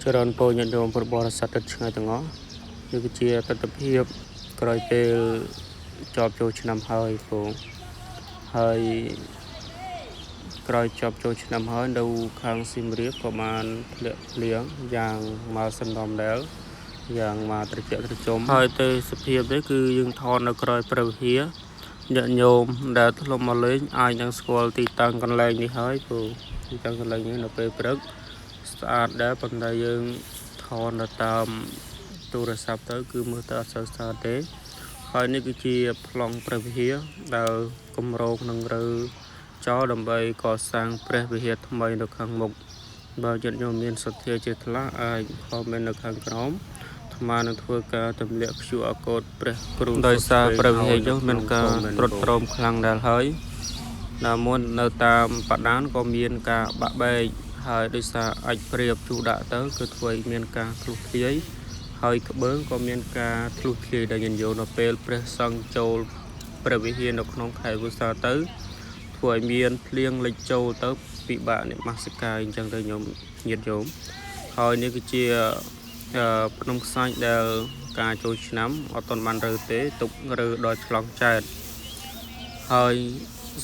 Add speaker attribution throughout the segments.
Speaker 1: ច្រើនពរញាតិញោមពុទ្ធបរិស័ទទឹកឆ្ងាយទាំងអស់នេះគឺជាទស្សនភាពក្រោយពេលជាប់ចូលឆ្នាំហើយពងហើយក្រោយជាប់ចូលឆ្នាំហើយនៅខាងសៀមរាបក៏បានធ្លាក់ភ្លៀងយ៉ាងមកសន្លំដែលយ៉ាងមកត្រជាក់ត្រជុំហើយទេសភាពនេះគឺយើងថតនៅក្រោយព្រះវិហារញាតិញោមដែលធ្លាប់មកលេងអាចនឹងស្គាល់ទីតាំងកន្លែងនេះហើយពូទីតាំងកន្លែងនេះនៅពេលព្រឹក ស្អាតដែរប៉ុន្តែយើងថនទៅតាមទូរស័ព្ទទៅគឺមើលទៅអត់សូវស្អាតទេហើយនេះគឺជាប្លង់ព្រះវិហារដែលគម្រោងនឹងរើចោលដើម្បីកសាងព្រះវិហារថ្មីនៅខាងមុខបើញាតិញោមមានសទ្ធាជាថ្លាអាចខមមិននៅខាងក្រោមអាត្មានឹងធ្វើការទម្លាក់ QR code ព្រះគ្រូដោយសារព្រះវិហារនោះមានការត្រុតត្រោមខ្លាំងដែរហើយ ណាមុននៅតាមបដានក៏មានការបាក់បែកហើយដោយសារអាចព្រៀបជូរដាក់ទៅគឺធ្វើឲ្យមានការធ្លុះធ្លាយហើយក្បឿងក៏មានការធ្លុះធ្លាយដល់ញាតិញោមនៅពេលព្រះសង្ឃចូលព្រះវិហារនៅក្នុងខែវស្សាទៅធ្វើឲ្យមានភ្លៀងលិចចូលទៅពិបាកនមស្ការអញ្ចឹងទៅញោមញាតិញោមហើយនេះគឺជាអឺភ្នំខ្សាច់ដែលការចូលឆ្នាំអត់ទាន់បានរើទេទុករើដល់ឆ្លងចែក ហើយ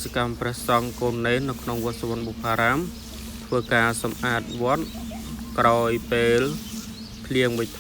Speaker 1: សកម្មព្រះសង្ឃកូននេននៅក្នុងវត្តសុវណ្ណបុប្ផារាមធ្វើការសម្អាតវត្តក្រោយពេលភ្លៀងមួយថ